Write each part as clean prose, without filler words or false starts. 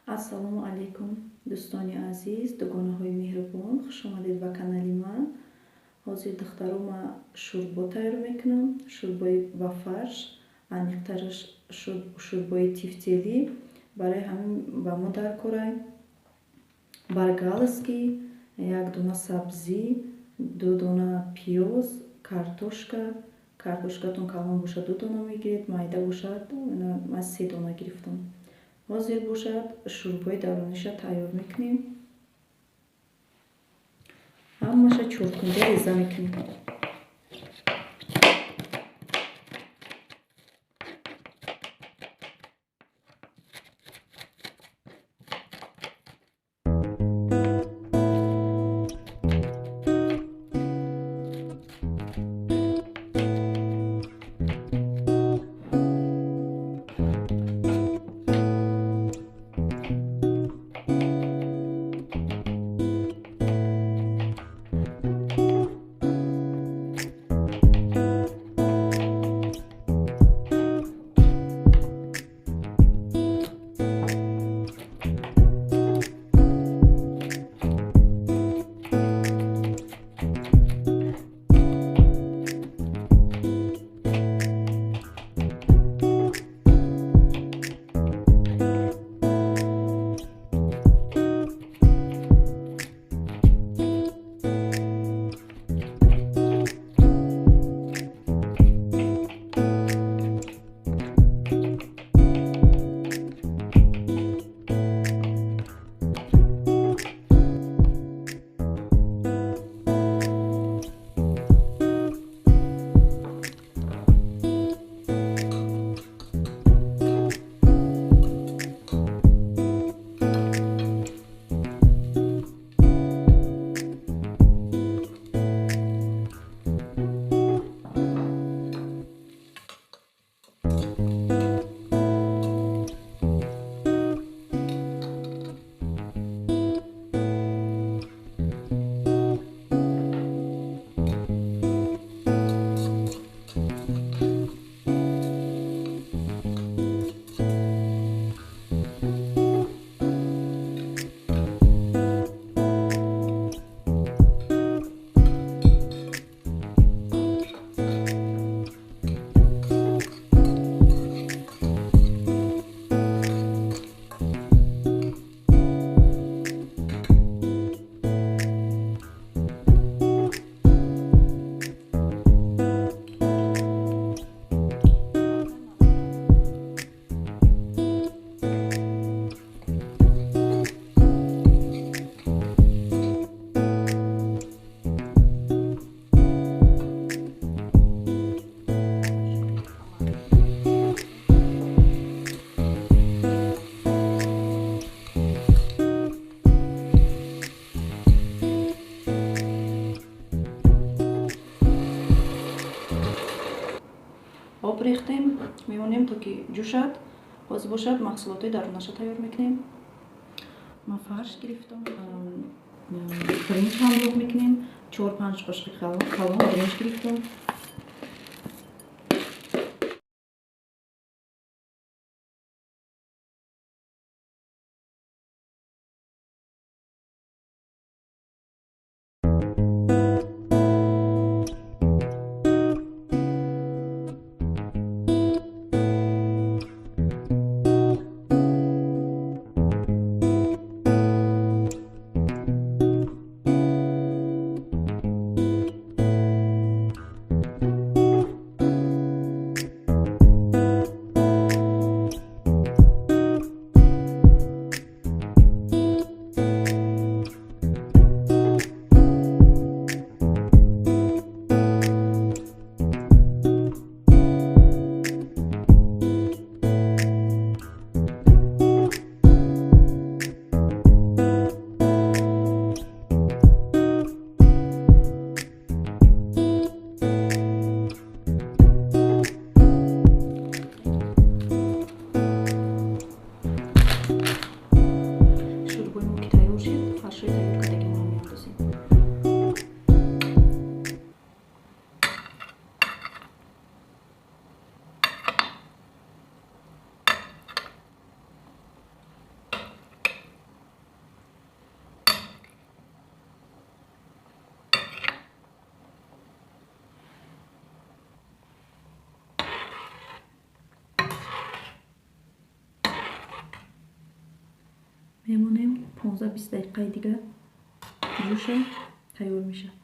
Ассалому алайкум, дӯстони азиз, дугонаҳои меҳрубон, хуш омадед ба канали ман. Ҳозир духтаро ма шӯрбо тайёр мекунам, шӯрбои ба фарш, аниқтараш шӯрбои тифтелӣ. Барои ҳамин ба мо даркорай баргалски, як дона сабзӣ, ду дона пиёз, картошка. Картошкатон калон бошад ду дона мегиред, майда бошад ман се дона гирифтам. Ҳозир бошад шӯрбои даруниша тайёр мекунем. Ҳамаша чоркунҷа реза мекунем. Об рехтем, мемонем то ки ҷӯшад. Ҳозир бошад маҳсулотҳои дарунаша тайёр мекунем. Ман фарш гирифтам, биринҷ ҳамроҳ мекунем. 4-5 қошиқи калон биринҷ гирифтам. Мемонем 15-20 дақиқаи дигар ҷӯша тайёр мешавад.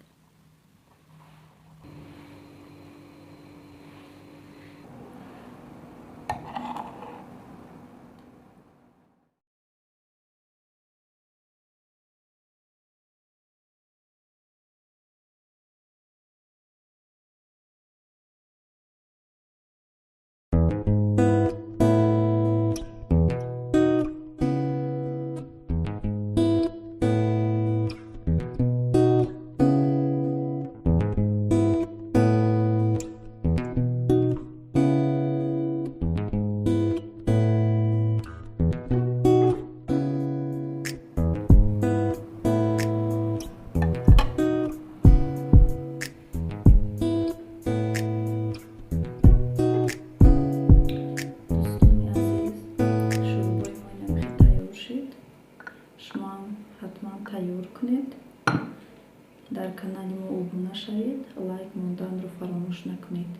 Ҳатман тайёр кунед. Дар канали мо обуна шавед, лайк монданро фаромӯш накунед.